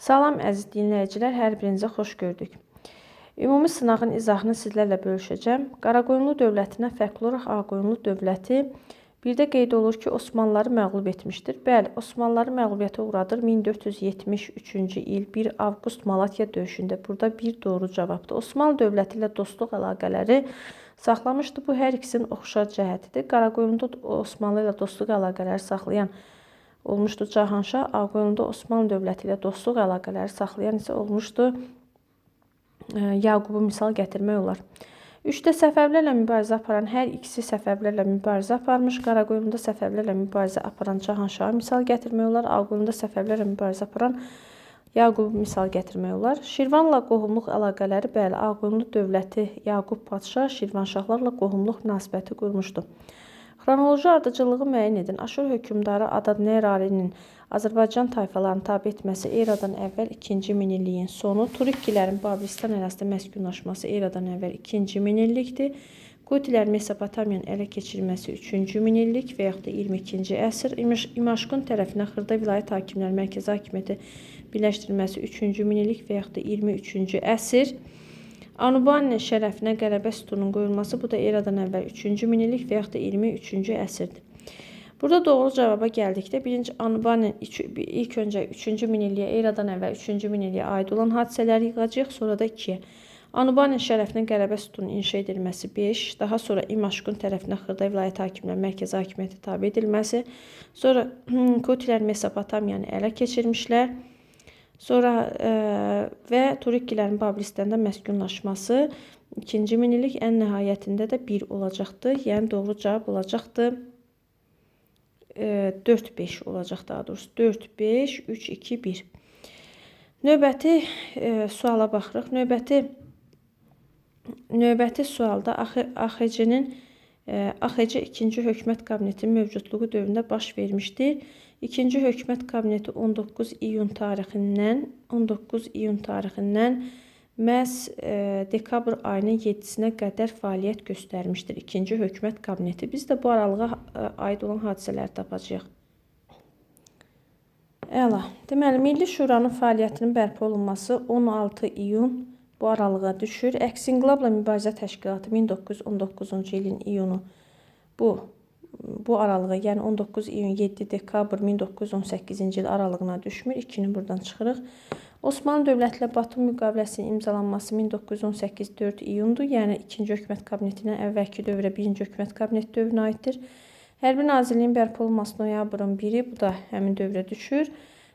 Salam əziz dinləyicilər, hər birinizə xoş gördük. Ümumi sınağın izahını sizlərlə bölüşəcəm. Qaraqoyunlu dövlətinə fərqli olaraq Ağqoyunlu dövləti bir də qeyd olur ki, Osmanlıları məğlub etmişdir. Bəli, Osmanlıları məğlubiyyətə uğradır 1473-cü il 1 avqust Malatya döyüşündə. Burada bir doğru cavabdır. Osmanlı dövləti ilə dostluq əlaqələri saxlamışdı. Bu hər ikisinin oxşar cəhətidir. Qaraqoyunluda Osmanlı ilə dostluq əlaqələri saxlayan olmuşdu Cahanşah, Ağqoyunluda Osmanlı dövləti ilə dostluq əlaqələri saxlayan isə olmuşdu Yaqubu misal gətirmək olar. 3-də Səfəvilərlə mübarizə aparan hər ikisi Səfəvilərlə mübarizə aparmış. Qaraqoyunluda Səfəvilərlə mübarizə aparan Cahanşahı misal gətirmək olar. Ağqoyunluda Səfəvilərlə mübarizə aparan Yaqubu misal gətirmək olar. Şirvanla qohumluq əlaqələri, bəli, Ağqoyunlu dövləti Yaqub padşah Şirvanşahlarla qohumluq münasibəti qurmuşdu. Xronoloji ardıcıllığı müəyyən edin. Aşur hökmdarı Adad-nirarinin Azərbaycan tayfalarını tabe etməsi eradan əvvəl 2-ci minilliyin sonu, Turikkilərin Babilistan ərazisində məskunlaşması eradan əvvəl 2-ci minillikdir. Qutilərin Mesopotamiyanın ələ keçirilməsi 3-cü minillik və yaxud da 22-ci əsr. İmaşqun tərəfindən xırda vilayət hakimləri mərkəzi hakimiyyəti birləşdirilməsi 3-cü minillik və yaxud da 23-cü əsr. Anubaninin şərəfinə qələbə sütununun qoyulması, bu da eradan əvvəl 3-cü minillik və yaxud da 23-cü əsrdir. Burada doğru cavaba gəldikdə birinci Anubaninin ilk öncə 3-cü minilliyə, eradan əvvəl 3-cü minilliyə aid olan hadisələri yığacağıq, sonra da 2-yə. Anubaninin şərəfinə qələbə sütununun inşa edilməsi 5, daha sonra İmaşqun tərəfindən xırda vilayət hakimləri mərkəzi hakimiyyətə tabe edilməsi, sonra Kutilər Mesopotamiyanı ələ keçirmişlər. Sonra və Turikkilərin Babilistanda məskunlaşması 2-ci minillik, ən nəhayətində də 1 olacaqdır. Yəni doğru cavab olacaqdır. 4-5 olacaq daha doğrusu. 4, 5, 3, 2, 1. Növbəti suala baxırıq. Növbəti sualda AXC-nin AXC 2-ci Hökumət Kabinetinin mövcudluğu dövründə baş vermişdir. 2-ci Hökumət Kabineti 19 iyun tarixindən 19 iyun tarixindən məhz dekabr ayının 7-sinə qədər fəaliyyət göstərmişdir. 2-ci Hökumət Kabineti. Biz də bu aralığa aid olan hadisələri tapacağıq. Əla. Deməli, Milli Şuranın fəaliyyətinin bərpa olunması 16 iyun bu aralığa düşür. Əks inqilabla mübarizə təşkilatı 1919-cu ilin iyunu bu aralığa, yəni 19 iyun 7 dekabr 1918-ci il aralığına düşmür. 2-ni buradan çıxırıq. Osmanlı dövləti ilə Batum müqaviləsinin imzalanması 1918 4 iyundur. Yəni 2-ci Hökumət Kabinetindən əvvəlki dövrə 1-ci Hökumət Kabineti dövrünə aiddir. Hərbi Nazirliyin bərpa olunması noyabrın 1-i, bu da həmin dövrə düşür.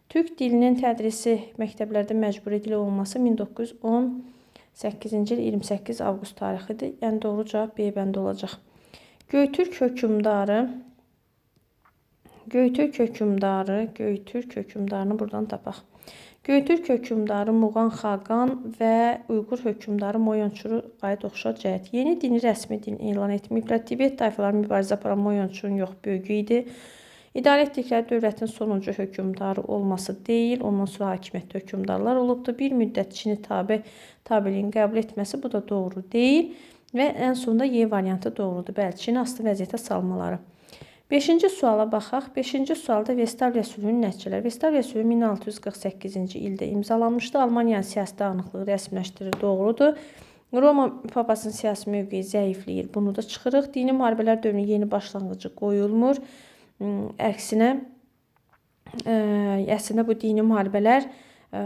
Türk dilinin tədrisi məktəblərdə məcburi dil olunması 1918-ci il 28 avqust tarixidir. Yəni doğru cavab B bəndi olacaq. Göytürk hökmdarı, Göytürk hökmdarını buradan tapaq. Göytürk hökmdarı Muğan Xaqan və Uyğur hökmdarı Moyonçuru aid oxşar cəhət. Yeni dini rəsmi din elan etməyiblər. Tibet tayfaları mübarizə aparan Moyonçurun yox böyüyü idi. İdarə etdikləri dövlətin sonuncu hökmdarı olması deyil. Ondan sonra hakimiyyətdə hökmdarlar olubdur. Bir müddət Çini tabeliyini qəbul etməsi, bu da doğru deyil. Və ən sonunda Y variantı doğrudur. Bəli, Çini asılı vəziyyətə salmaları. 5-ci suala baxaq. 5-ci sualda Vestfaliya sülhünün nəticələri. Vestfaliya sülhü 1648-ci ildə imzalanmışdı. Almaniyanın siyasi dağınıqlığı rəsmiləşdirir. Doğrudur. Roma papasının siyasi mövqeyi zəifləyir. Bunu da çıxırıq. Dini müharibələr dövrünün yeni başlanğıcı qoyulmur. Əksinə, əslində bu dini müharibələr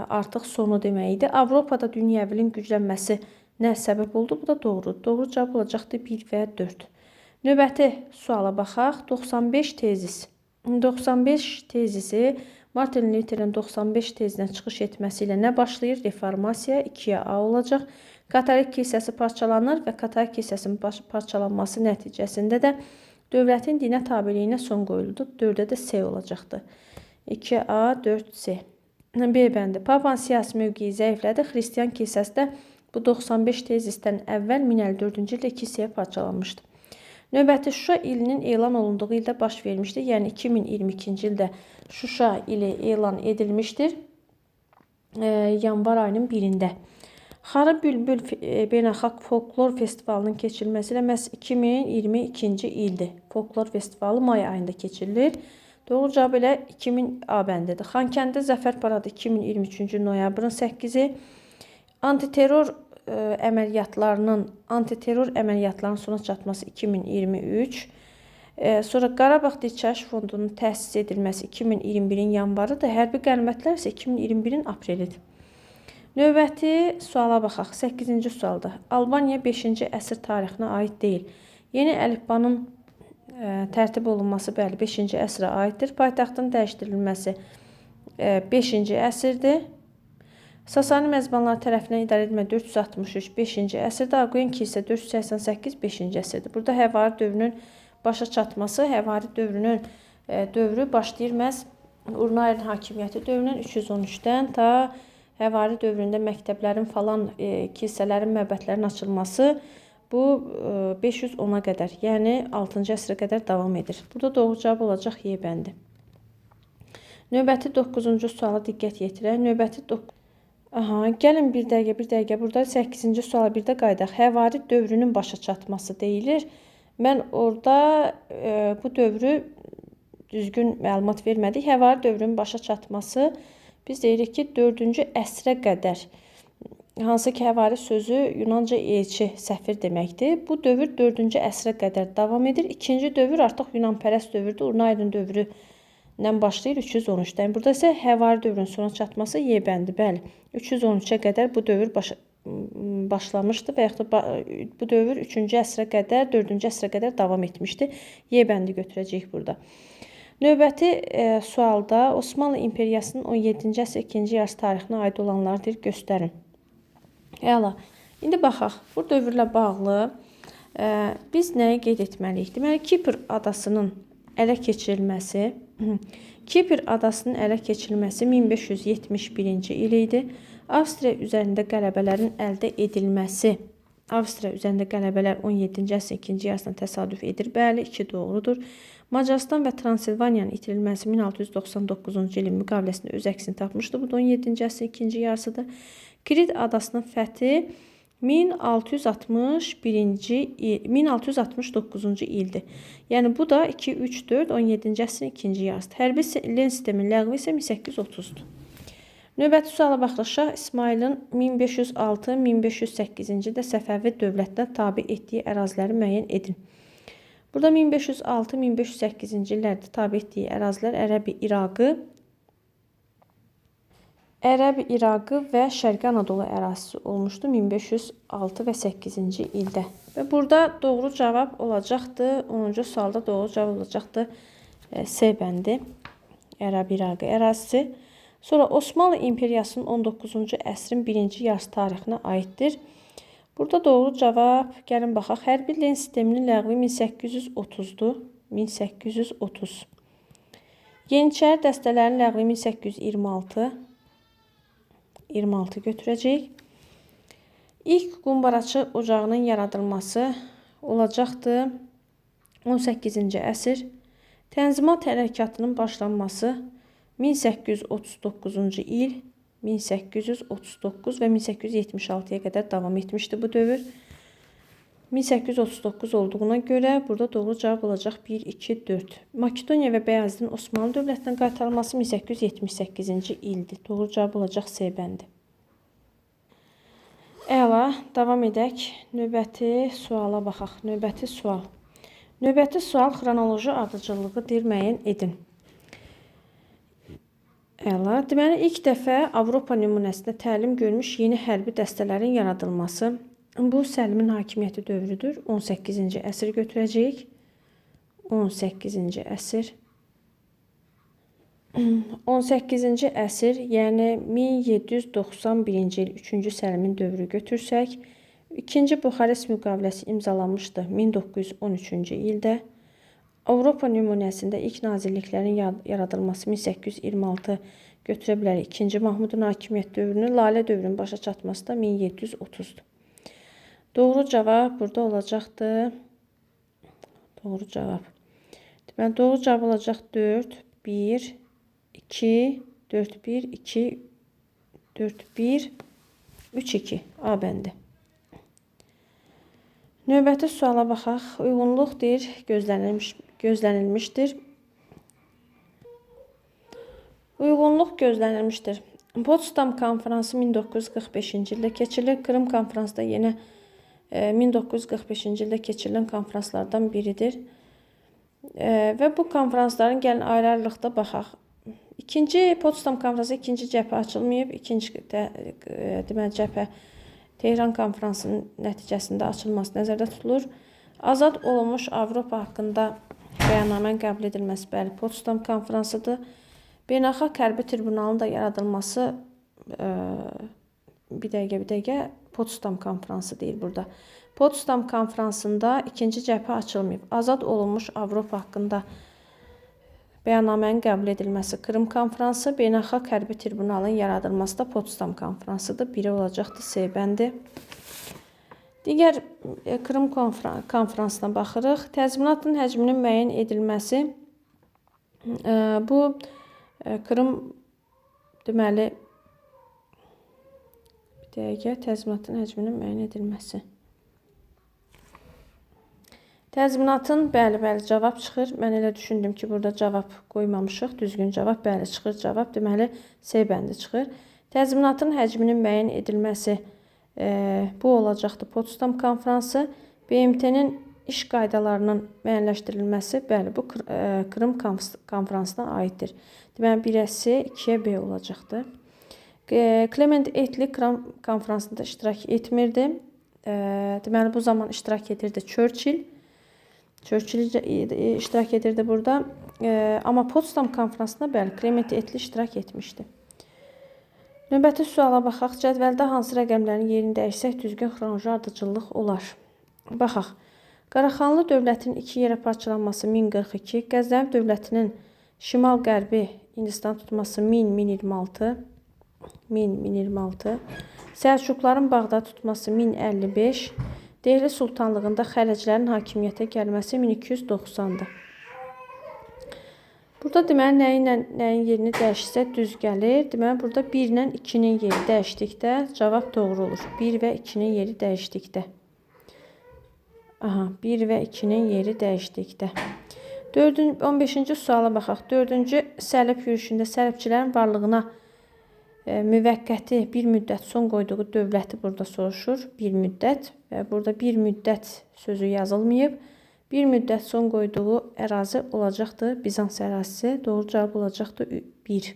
artıq sonu deməkdir. Avropada dünyəviliyin güclənməsi nə səbəb oldu? Bu da doğrudur. Doğru cavab olacaqdır 1 və 4. Növbəti suala baxaq. 95 tezis. 95 tezisi Martin Luther'in 95 tezinə çıxış etməsi ilə nə başlayır? Reformasiya 2-yə A olacaq. Katolik kilsəsi parçalanır və Katolik kilsəsinin parçalanması nəticəsində də dövlətin dinə tabeliyinə son qoyuldu. 4-də də C olacaqdır. 2A, 4C. B bəndi. Papanın siyasi mövqeyi zəiflədi. Xristian kilsəsi də bu 95 tezisdən əvvəl 1054-cü ildə kilsəyə parçalanmışdı. Növbəti Şuşa ilinin elan olunduğu ildə baş vermişdir. Yəni 2022-ci ildə Şuşa ili elan edilmişdir. Yanvar ayının 1-də. Xarı Bülbül Beynəlxalq Folklor Festivalının keçirilməsi ilə məhz 2022-ci ildir. Folklor festivalı may ayında keçirilir. Doğru cavab elə 2000 A bəndidir. Xankəndə Zəfər Paradı 2023-cü noyabrın 8-i. Antiterror əməliyyatlarının sona çatması 2023. Sonra Qarabağ Dirçəliş Fondunun təsis edilməsi 2021-in yanvarıdır. Hərbi qənimətlər isə 2021-in aprelidir. Növbəti suala baxaq. 8-ci sualda. Albaniya 5-ci əsr tarixinə aid deyil. Yeni əlifbanın tərtib olunması, bəli, 5-ci əsrə aiddir. Paytaxtın dəyişdirilməsi 5-ci əsrdir. Sasani məzbanları tərəfindən idarə edilmə 463 5-ci əsrdə, Ağqoyun kilsə 488 5-ci əsrdir. Burada Həvari dövrünün başa çatması, Həvari dövrünün dövrü başlayır məhz Urnayerin hakimiyyəti dövrünün 313-dən ta Həvari dövründə məktəblərin falan, kilsələrin, məbədlərin açılması bu 510-a qədər, yəni 6-cı əsrə qədər davam edir. Burada doğru cavab olacaq Y bəndi. Növbəti 9-cu suala diqqət yetirək. Növbəti 9. Aha, gəlin bir dəqiqə, burada 8-ci suala bir də qayıdaq. Həvari dövrünün başa çatması deyilir. Mən orada bu dövrü düzgün məlumat vermədik. Həvari dövrünün başa çatması biz deyirik ki, 4-cü əsrə qədər. Hansı ki, həvari sözü Yunanca elçi, səfir deməkdir. Bu dövr 4-cü əsrə qədər davam edir. İkinci dövr artıq Yunanpərəst dövrdür. Urnayerin dövründən başlayır 313-dən. Burada isə həvari dövrünün sona çatması Y bəndi. Bəli, 313-ə qədər bu dövr başlamışdı və yaxud da bu dövr 3-cü əsrə qədər, 4-cü əsrə qədər davam etmişdi. Y bəndi götürəcəyik burada. Növbəti sualda Osmanlı İmperiyasının 17-ci əsr ikinci yarısı tarixinə aid olanları deyir, göstərin. Əla. İndi baxaq. Bu dövrlə bağlı biz nəyi qeyd etməliyik? Deməli, Kipr adasının ələ keçirilməsi Kipr adasının ələ keçirilməsi 1571-ci il idi. Avstriya üzərində qələbələrin əldə edilməsi. Avstriya üzərində qələbələr 17-ci əsrin ikinci yarısına təsadüf edir. Bəli, 2 doğrudur. Macaristan və Transilvaniyanın itirilməsi 1699-cu ilin müqaviləsində öz əksini tapmışdı. Bu da 17-ci əsrin ikinci yarısıdır. Krit adasının fəthi 1669-cu ildir. Yəni bu da 2, 3, 4, 17-ci əsrin ikinci yarısıdır. Hərbi len sistemin ləğvi isə 1830-dur. Növbəti suala baxırıq. Şah İsmayılın 1506-1508-ci də Səfəvi dövlətinə tabe etdiyi əraziləri müəyyən edin. Burada 1506-1508-ci illərdə tabe etdiyi ərazilər Ərəb İraqı və Şərqi Anadolu ərazisi olmuşdu 1506 və 8-ci ildə. Və burada doğru cavab olacaqdı. 10-cu sualda doğru cavab olacaqdı C bəndi. Ərəb İraqı ərazisi. Sonra Osmanlı İmperiyasının 19-cu əsrin birinci yarısı tarixinə aiddir. Burada doğru cavab, gəlin baxaq. Hərbi len sisteminin ləğvi 1830-dur. 1830. Yeniçəri dəstələrinin ləğvi 1826. 26 götürəcəyik. İlk qumbaraçı ocağının yaradılması olacaqdı 18-ci əsr. Tənzimat hərəkatının başlanması 1839-cu il, 1839 və 1876-ya qədər davam etmişdi bu dövr. 1839 olduğuna görə burada doğru cavab olacaq 1, 2, 4. Makedoniya və Bəyazidin Osmanlı dövlətinə qaytarılması 1878-ci ildir. Doğru cavab olacaq C bəndi. Əla, davam edək. Növbəti suala baxaq. Növbəti sual. Növbəti sual xronoloji ardıcıllığı deyir, müəyyən edin. Əla, deməli, ilk dəfə Avropa nümunəsində təlim görmüş yeni hərbi dəstələrin yaradılması. Bu, Səlimin hakimiyyəti dövrüdür. 18-ci əsr götürəcəyik. 18-ci əsr. 18-ci əsr, yəni 1791-ci il 3-cü Səlimin dövrü götürsək, 2-ci Buxarest müqaviləsi imzalanmışdı 1913-cü ildə. Avropa nümunəsində ilk nazirliklərin yaradılması 1826 götürə bilərik. 2-ci Mahmudun hakimiyyət dövrünü, Lalə dövrünün başa çatması da 1730-dur. Doğru cavab burada olacaqdır. Doğru cavab. Deməli, doğru cavab olacaq 4, 1, 2, 4, 1, 2, 4, 1, 3, 2. A bəndi. Növbəti suala baxaq. Uyğunluq deyir, gözlənilmişdir. Uyğunluq gözlənilmişdir. Potsdam konfransı 1945-ci ildə keçirilir. Krım konfransı da yenə 1945-ci ildə keçirilən konfranslardan biridir. Və bu konfransların gəlin ayrı-ayrılıqda baxaq. İkinci Potsdam konfransı ikinci cəbhə açılmayıb. İkinci deməli cəbhə Tehran konfransının nəticəsində açılması nəzərdə tutulur. Azad olunmuş Avropa haqqında bəyannamənin qəbul edilməsi, bəli, Potsdam konfransıdır. Beynəlxalq Hərbi Tribunalın da yaradılması bir dəqiqə Potsdam konfransı deyil burada. Potsdam konfransında ikinci cəbhə açılmayıb. Azad olunmuş Avropa haqqında bəyannamənin qəbul edilməsi Krım konfransı, Beynəlxalq Hərbi Tribunalın yaradılması da Potsdam konfransıdır. Biri olacaqdır C bəndi. Digər Krım konfransına baxırıq. Təzminatın həcminin müəyyən edilməsi bu Krım deməli bir dəqiqə təzminatın həcminin müəyyən edilməsi. Təzminatın, bəli, bəli, cavab çıxır. Mən elə düşündüm ki, burada cavab qoymamışıq. Düzgün cavab, bəli, çıxır cavab. Deməli, C bəndi çıxır. Təzminatın həcminin müəyyən edilməsi bu olacaqdır Potsdam konfransı. BMT-nin iş qaydalarının müəyyənləşdirilməsi, bəli, bu Krım konfransına aiddir. Deməli, 1-ə C, 2-yə B olacaqdır. Clement Attlee Krım konfransında iştirak etmirdi. Deməli, bu zaman iştirak edirdi Churchill. Churchill iştirak edirdi burada. Amma Potsdam konfransında bəli, Clement Attlee iştirak etmişdi. Növbəti suala baxaq. Cədvəldə hansı rəqəmlərin yerini dəyişsək düzgün xronoloji ardıcıllıq olar? Baxaq. Qaraxanlı dövlətinin iki yerə parçalanması 1042, Qəznəvi dövlətinin şimal-qərbi Hindistan tutması 1000-1026, 1000-1026, Səlcuqların Bağdad tutması 1055, Dehli Sultanlığında xərəclərin hakimiyyətə gəlməsi 1290-dır. Burada deməli nə ilə nəyin yerini dəyişsə düz gəlir. Deməli burada 1 ilə 2-nin yeri dəyişdikdə cavab doğru olur. 1 və 2-nin yeri dəyişdikdə. Aha, 1 və 2-nin yeri dəyişdikdə. 15-ci suala baxaq. 4-cü səlib yürüşündə səlibçilərin varlığına müvəqqəti bir müddət son qoyduğu dövləti burada soruşur. Bir müddət və burada bir müddət sözü yazılmayıb. Bir müddət son qoyduğu ərazi olacaqdır Bizans ərazisi. Doğru cavab olacaqdır 1.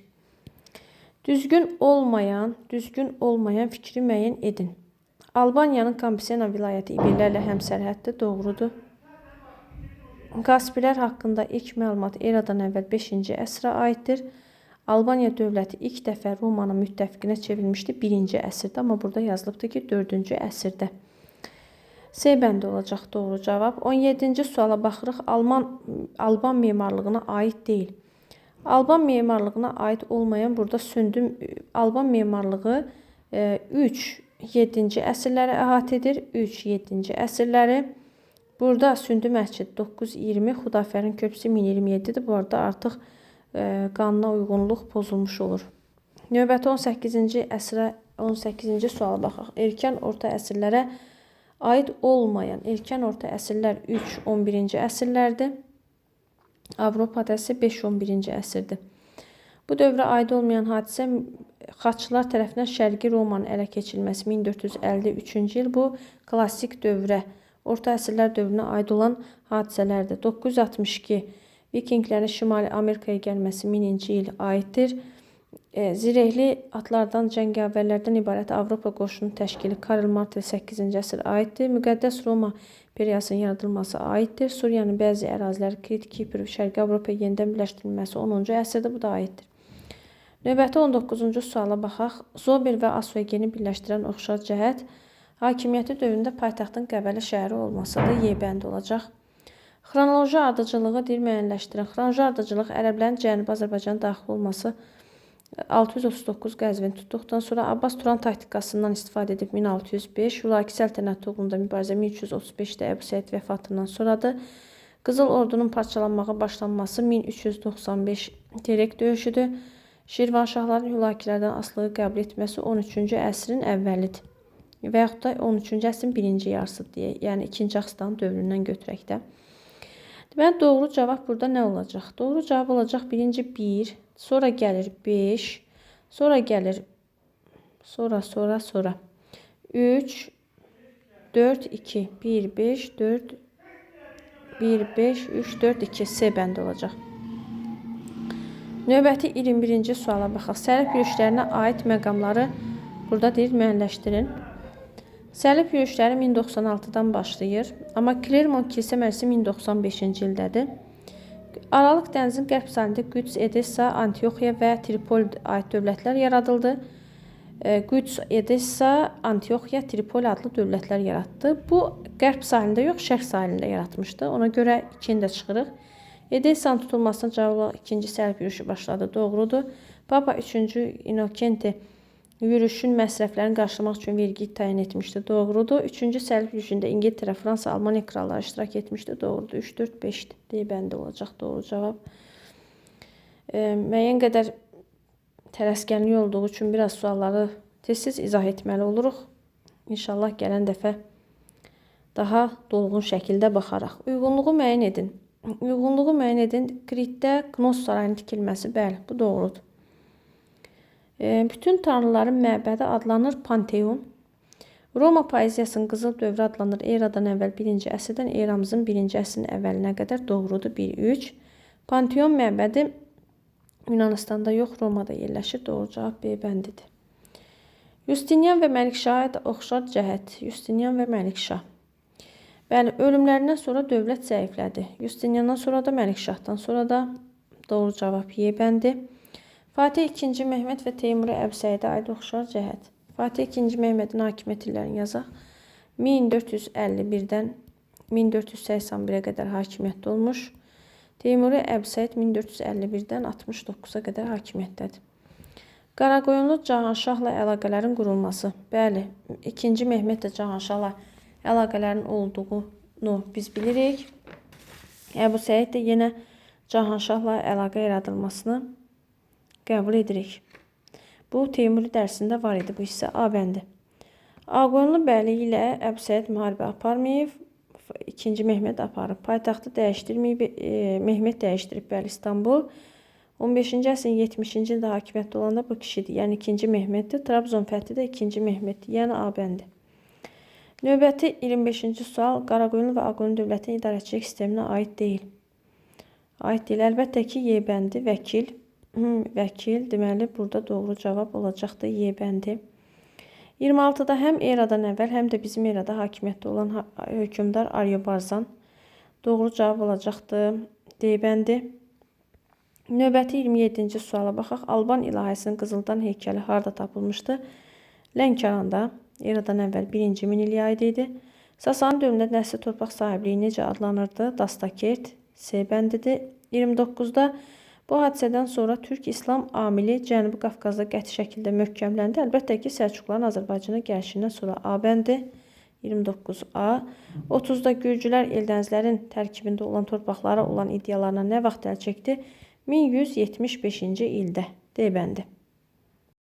Düzgün olmayan fikri müəyyən edin. Albaniyanın Kampsena vilayəti İberlərlə həmsərhəddir. Doğrudur. Qaspilər haqqında ilk məlumat eradan əvvəl 5-ci əsrə aiddir. Albaniya dövləti ilk dəfə Romanın müttəfiqinə çevrilmişdi 1-ci əsrdə, amma burada yazılıbdır ki, 4-cü əsrdə. C bəndi olacaq doğru cavab. 17-ci suala baxırıq. Alban memarlığına aid deyil. Alban memarlığına aid olmayan burada sündüm. Alban memarlığı 3-7-ci əsrləri əhatə edir. 3-7-ci əsrləri. Burada Sündü məscid 920, Xudafərin körpüsü 1027-dir. Bu arada artıq qanuna uyğunluq pozulmuş olur. Növbəti 18-ci əsrə 18-ci suala baxaq. Erkən orta əsrlərə aid olmayan erkən orta əsrlər 3-11-ci əsrlərdir. Avropa hadisəsi 5-11-ci əsrdir. Bu dövrə aid olmayan hadisə Xaçlılar tərəfindən Şərqi Romanın ələ keçirilməsi 1453-cü il. Bu klassik dövrə, orta əsrlər dövrünə aid olan hadisələrdir. 962 Vikinglərin Şimali Amerikaya gəlməsi 1000-ci il aiddir. Zirehli atlardan, cəngavərlərdən ibarət Avropa qoşunun təşkili Karl Martel 8-ci əsr aiddir. Müqəddəs Roma imperiyasının yaradılması aiddir. Suriyanın bəzi əraziləri Krit, Kipr və Şərqi Avropaya yenidən birləşdirilməsi 10-cu əsrdə, bu da aiddir. Növbəti 19-cu suala baxaq. Zobel və Asuegeni birləşdirən oxşar cəhət hakimiyyəti dövründə paytaxtın Qəbələ şəhəri olmasıdır. Y bəndi olacaq. Xronoloji ardıcıllığı deyir müəyyənləşdirin. Xronoloji ardıcıllıq ərəblərin Cənubi Azərbaycana daxil olması 639 Qəzvin tutduqdan sonra Abbas Turan taktikasından istifadə edib 1605, Hülaki səltənəti uğrunda mübarizə 1335-də Əbu Səid vəfatından sonradır. Qızıl Ordunun parçalanmağa başlanması 1395 Terek döyüşüdür. Şirvanşahların Hülakilərdən asılılığı qəbul etməsi 13-cü əsrin əvvəlidir. Və yaxud da 13-cü əsrin birinci yarısı deyə, yəni 2-ci Axstan dövründən götürək də. Deməli, doğru cavab burada nə olacaq? Doğru cavab olacaq birinci 1, Sonra gəlir 5. Sonra gəlir sonra 3 4 2 1 5 4 1 5 3 4 2 C bəndi olacaq. Növbəti 21-ci suala baxaq. Səlib yürüşlərinə aid məqamları burada deyir, müəyyənləşdirin. Səlib yürüşləri 1096-dan başlayır, amma Clermont kilsə məclisi 1095-ci ildədir. Aralıq dənizin qərb sahilində Qüds, Edessa, Antioxiya və Tripol aid dövlətlər yaradıldı. Qüds, Edessa, Antioxiya, Tripoli adlı dövlətlər yaratdı. Bu qərb sahilində yox, şərq sahilində yaratmışdı. Ona görə 2-ni də çıxırıq. Edessanın tutulmasına cavab olaraq ikinci səlib yürüşü başladı. Doğrudur. Papa 3-cü Innocenti yürüşün məsrəflərini qarşılamaq üçün vergi təyin etmişdi. Doğrudur. 3-cü səlib yürüşündə İngiltərə, Fransa, Almaniya kralları iştirak etmişdi. Doğrudur. 3, 4, 5 D bəndi olacaq. Doğru cavab. Müəyyən qədər tələskənlik olduğu üçün biraz sualları tez-tez izah etməli oluruq. İnşallah gələn dəfə daha dolğun şəkildə baxaraq. Uyğunluğu müəyyən edin. Uyğunluğu müəyyən edin. Kritdə Knos sarayının tikilməsi, bəli, bu doğrudur. Bütün tanrıların məbədi adlanır Panteon. Roma poeziyasının qızıl dövrü adlanır eradan əvvəl 1-ci əsrdən eramızın 1-ci əsrin əvvəlinə qədər, doğrudur, 1-3. Panteon məbədi Yunanıstanda yox, Romada yerləşir. Doğru cavab B bəndidir. Justinian və Məlikşaha oxşar cəhət. Justinian və Məlikşah. Bəli, ölümlərindən sonra dövlət zəiflədi. Justiniandan sonra da, Məlikşahdan sonra da doğru cavab Y bəndi. Fatih II. Mehmet və Teymuri Əbu Səidə aid oxşar cəhət. Fatih II. Mehmetin hakimiyyət illərini yazaq. 1451-dən 1481-ə qədər hakimiyyətdə olmuş. Teymuri Əbu Səid 1451-dən 69-a qədər hakimiyyətdədir. Qaraqoyunlu Cahanşahla əlaqələrin qurulması. Bəli, 2-ci Mehmet də Cahanşahla əlaqələrin olduğunu biz bilirik. Əbu Səid də yenə Cahanşahla əlaqə yaradılmasını qəbul edirik. Bu Teymuri dərsində var idi bu hissə. A bəndi. Ağqoyunlu bəyliyi ilə Əbu Səid müharibə aparmayıb. 2-ci Mehmet aparıb. Paytaxtı dəyişdirməyib. Mehmet dəyişdirib, bəli, İstanbul. 15-ci əsrin 70-ci ildə hakimiyyətdə olanda bu kişidir. Yəni 2-ci Mehmetdir. Trabzon fəthi də 2-ci Mehmetdir. Yəni A bəndi. Növbəti 25-ci sual Qaraqoyunlu və Ağqoyunlu dövlətinin idarəçilik sisteminə aid deyil. Aid deyil. Əlbəttə ki, Y bəndi vəkil. Vəkil, deməli, burada doğru cavab olacaqdır Y bəndi. 26-da həm eradan əvvəl, həm də bizim erada hakimiyyətdə olan hökmdar Aryobarzan. Doğru cavab olacaqdır D bəndi. Növbəti 27-ci suala baxaq. Alban ilahəsinin qızıldan heykəli harda tapılmışdı? Lənkəranda. Eradan əvvəl 1-ci min illiyə aid idi. Sasani dövründə nəsli torpaq sahibliyi necə adlanırdı? Dastakert, C bəndidir. 29-da bu hadisədən sonra Türk-İslam amili Cənubi Qafqazda qəti şəkildə möhkəmləndi. Əlbəttə ki, Səlcuqların Azərbaycana gəlişindən sonra A bəndi. 29A. 30-da Gürcülər Eldənizlərin tərkibində olan torpaqlara olan iddialarına nə vaxt əl çəkdi? 1175-ci ildə. D bəndi.